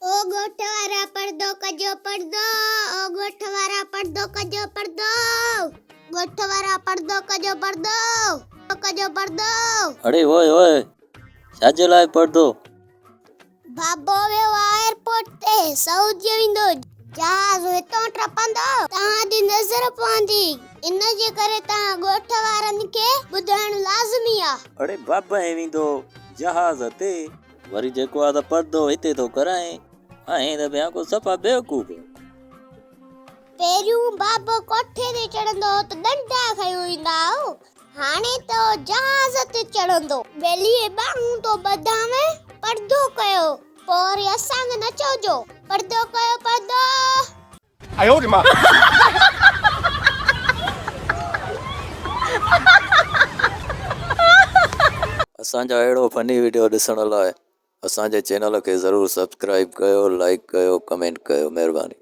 او ڳوٺ وارا پردو ڪجو پردو او ڳوٺ وارا پردو ڪجو پردو ڳوٺ وارا پردو ڪجو پردو ڪجو پردو. اڙي اوئي اوئي ڇا جي لاء پردو؟ بابو ويو آ ايئرپورٽ تي سعودي ويندو جهاز هتان ٽپندو توهان جي نظر پوندي ان جي ڪري توهان ڳوٺ وارن کي ٻڌائڻ لازمي آ. اڙي بابا ائين ويندو جهاز تي وري جيڪو آ ته پردو هتي ٿو ڪرائين آهين ته بيان ڪو صفا بيوقوف. پهريون بابو ڪوٺي تي چڙهندو هو ته ڏنڊا کنيو ايندا هو هاڻي ته هو جهاز تي چڙهندو. ٻيلي ٻانهون ٿو ٻڌانء پردو ڪيو پوء وري اسان کي نه چئجو پردو ڪيو پردو. اسان جا اهڙو فني وڊيو ڏسڻ لاء اسان جي چينل کي ضرور سبسڪرائيب ڪيو لائيڪ ڪيو ڪمينٽ ڪيو مهرباني.